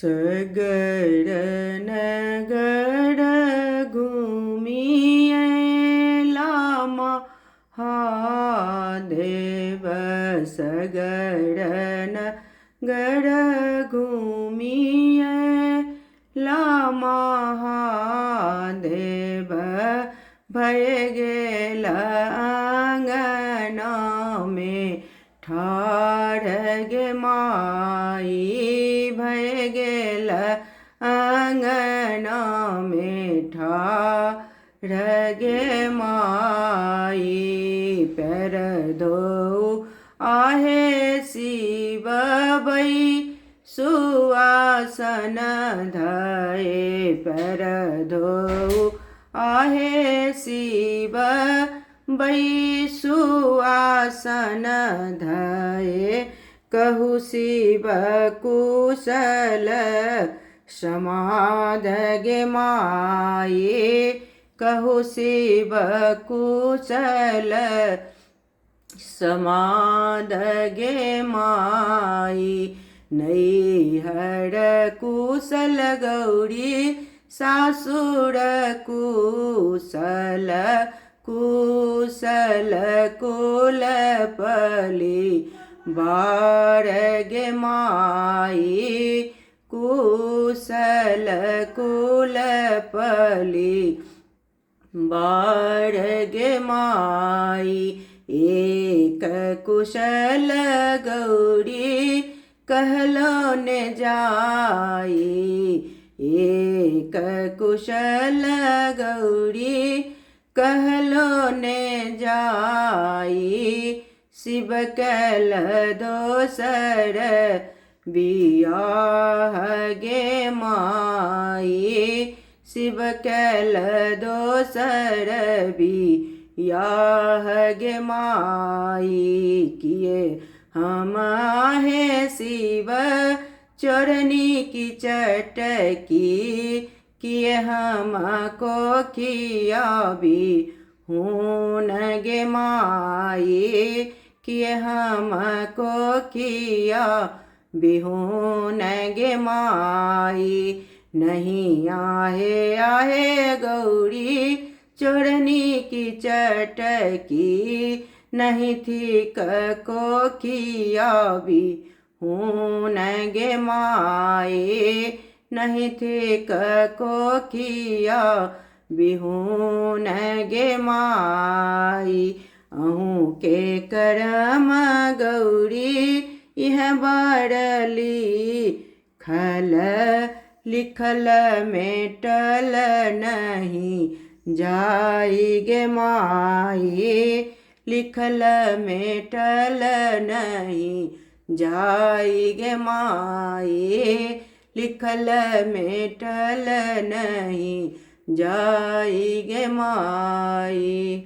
सगर नगर घूमिए महादेव, सगर नगर घूमिए महादेव। भय गेल आँगना में ठाढ़ गे माई, भय गेल आँगना में ठाढ़ गे माई। पैर धो आहे शिव बई सुआसन धये, पैर धो आहे शिव बई सुआसन धये। कहु शिव कुशल समाद गे माई, कहु शिव कुशल समाद गे माई। नैहर कुशल गौरी सासुर कुशल, कुशल कुल पली बार गे माई, कुशल कुल पली बार गे माई। एक कुशल गौरी कहलो ने जाई, एक कुशल गौरी कहलो ने जाई। शिव कैल दोसर बियाह गे माई, शिव कैल दोसर बियाह गे माई। किए हम आहे शिव चोरनी की चटकी, किए हम को किया भी हूँ गे माई, किए हम को किया बिहून गे माई। नहीं आहे आहे गौरी चोरनी की चटकी, नहीं थी को किया भी हूँ गे माई, नहीं थी को किया बिहून गे माई। अहूँ के करम गौरी यह बरली खल, लिखल मेटल नहीं जाई गे माई, लिखल मेटल नहीं जाई गे माई, लिखल मेटल नहीं जाई गे माई।